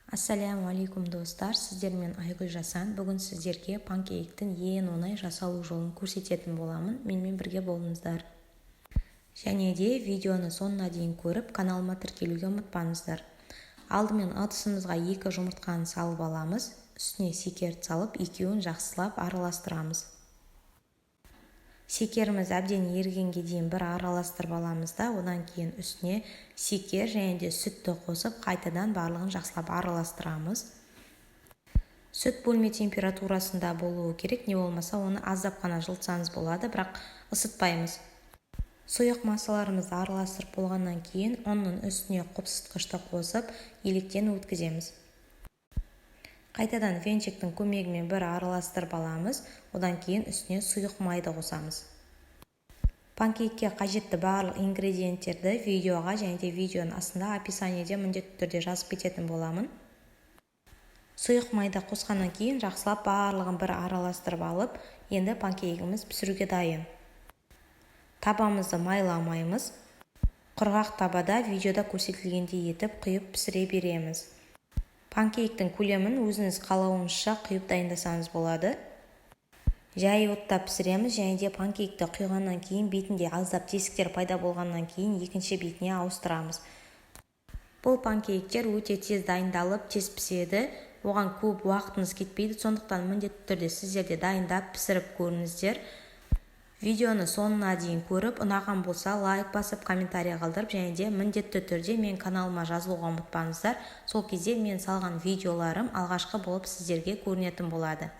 Ассалямуалейкум, достар! Сіздермен Айгүл Жасан. Бүгін сіздерге панкейктің ең оңай жасалу жолын көрсететін боламын. Менімен бірге болыңыздар және де видеоны соңына дейін көріп, каналыма тіркелуге ұмытпаңыздар. Алдымен ыдысымызға екі жұмыртқаны салып аламыз. Үстіне секерді салып, екеуін жақсылап араластырамыз. Секеріміз әбден ерігенге дейін бір араластырып аламыз да, одан кейін үстіне секер және де сүтті қосып, қайтадан барлығын жақсылап араластырамыз. Сүт бөлме температурасында болуы керек, не болмаса оны аздап қана жылытсаңыз болады, бірақ ысытпаймыз. Сұйық массаларымызды араластырып болғаннан кейін, ұнның үстіне қопсытқышты қосып, електен өткіземіз. Қайтадан венчиктің көмегімен бір араластырып аламыз. Одан кейін үстіне сұйық майды қосамыз. Панкейкке қажетті барлық ингредиенттерді видеоға және де видеоның астында описаниеде міндетті түрде жазып кететін боламын. Сұйық майды қосқаннан кейін жақсылап барлығын бір араластырып алып, енді панкейгіміз пісіруге дайын. Табамызды майламаймыз. Құрғақ табада видеода көрсетілгендей етіп құйып, пісіре береміз. Панкейктің көлемін өзіңіз қалауыңызша құйып дайындасаңыз болады. Жай отта пісіреміз және де панкейкті құйғаннан кейін бетінде аздап тесіктер пайда болғаннан кейін екінші бетіне ауыстырамыз. Бұл панкейктер өте тез дайындалып, тез піседі. Оған көп уақытыңыз кетпейді, сондықтан міндетті түрде сіздер де дайындап, пісіріп көріңіздер. Видеоны соңына дейін көріп, ұнаған болса, лайк басып, комментарий қалдырып және де міндетті түрде мен каналыма жазылуға ұмытпаңыздар. Сол кезде мен салған видеоларым алғашқы болып сіздерге көрінетін болады.